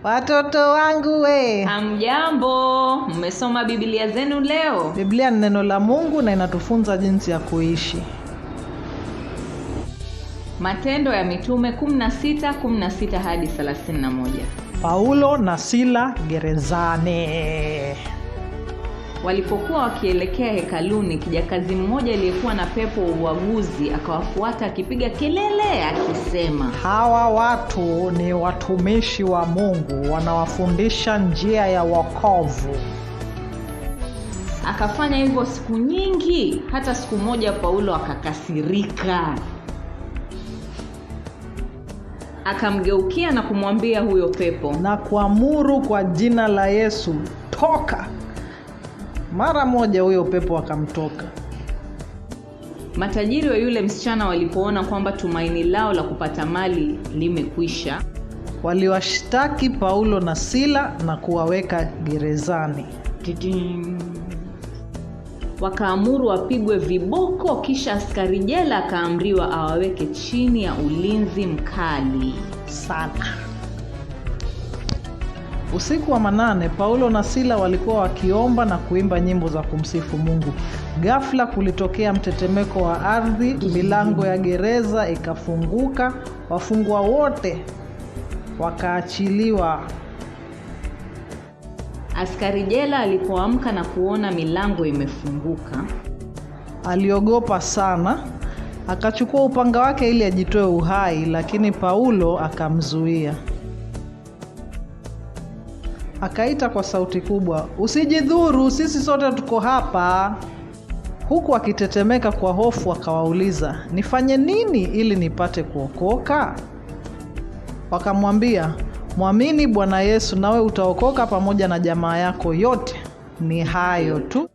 Watoto wangu we, Hamjambo, mmesoma Biblia zenu leo? Biblia ni neno la Mungu na inatufunza jinsi ya kuishi. Matendo ya Mitume 16:16 hadi 31. Paulo na Sila gerezani. Walipokuwa wakielekea hekaluni, kijakazi mmoja aliyekuwa na pepo wa uaguzi akawafuata akipiga kelele akisema, Hawa watu ni watumishi wa Mungu, wanawafundisha njia ya wokovu. Akafanya hivyo siku nyingi, hata siku moja Paulo akakasirika. Akamgeukia na kumwambia huyo pepo, Na kuamuru kwa jina la Yesu, toka! Mara moja huyo pepo akamtoka. Matajiri wa yule msichana walipoona kwamba tumaini lao la kupata mali limekwisha, Waliwashtaki Paulo na Sila na kuwaweka gerezani. Tiding. Wakaamuru wapigwe viboko, kisha askari jela akaamriwa awaweke chini ya ulinzi mkali. Sana. Usiku wa manane, Paulo na Sila walikuwa wakiomba na kuimba nyimbo za kumsifu Mungu. Ghafla kulitokea mtetemeko wa ardhi, milango ya gereza ikafunguka, wafungwa wote wakaachiliwa. Askari jela alipoamka na kuona milango imefunguka, Aliogopa sana, akachukua upanga wake ili ajitoe uhai, lakini Paulo akamzuia. Akaita kwa sauti kubwa, "Usijidhuru, sisi sote tuko hapa." Huku akitetemeka kwa hofu akawauliza, "Nifanye nini ili nipate kuokoka?" Wakamwambia, "Mwamini Bwana Yesu nawe utaokoka pamoja na jamaa yako yote." Ni hayo tu.